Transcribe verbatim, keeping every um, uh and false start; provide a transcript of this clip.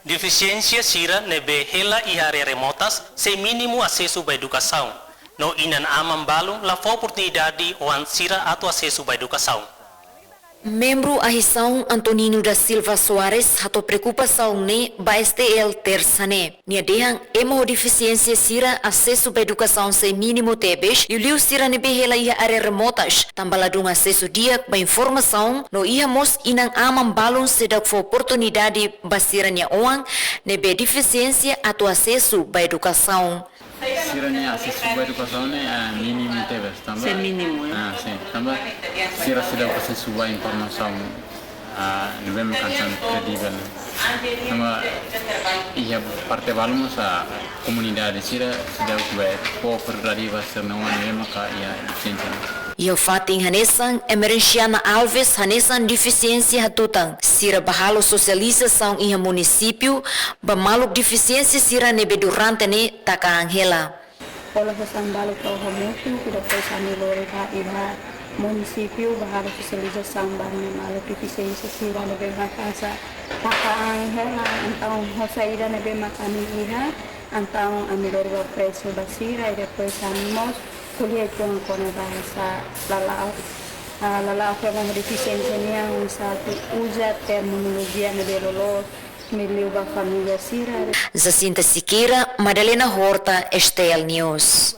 Defisiénsia sira ne'ebé hela iha área remotas sei mínimu asesu ba edukasaun, no inan-aman balun la fó oportunidade oan sira atu asesu ba edukasaun. Membru Ahi-Saun Antonino da Silva Soares hato'o preokupasaun ne'e ba S T L Tersa ne'e. Nia dehan ema ho defisiénsia sira asesu ba edukasaun sei mínimu tebes, liuliu sira ne'ebé hela iha área remotas, tanba ladún asesu di'ak ba informasaun, no iha mós inan-aman balun seidauk fó oportunidade ba sira-nia oan ne'ebé defisiénsia atu asesu ba edukasaun. Sira-nia asesu ba edukasaun ne'e, ah, mínimu tebes, tanba. Sei mínimu, eh? Ah, sin, tanba sira seidauk asesu ba informasaun, ah, ne'ebé mak hanesan kredivel. Tanba iha parte balun mós, ah, komunidade sira seidauk bele fó prioridade ba sira-nia oan ne'ebé maka iha defisiénsia. Iha fatin hanesan, Emerenciana Alves hanesan defisiénsia hatutan, sira bá halo sosializasaun iha munisípiu ba maluk defisiénsia sira ne'ebé durante ne'e taka an hela. Hola ho sambalo tau hamutuk, depois ami lori ba iha munisípiu bá halo sosializasaun ba ami maluk defisiénsia sira ne'ebé maka taka an hela, entaun ho saida ne'ebé maka ami iha, entaun ami lori ba apresu ba sira, i depois ami mós ko'alia uitoan kona-ba hanesan lala'ok, ah, lala'ok ema ho defisiénsia nian, hanesan atu uza terminolojia ne'ebé loloos, liuliu ba família sira. Jacinta Siqueira, Madalena Horta, S T L News.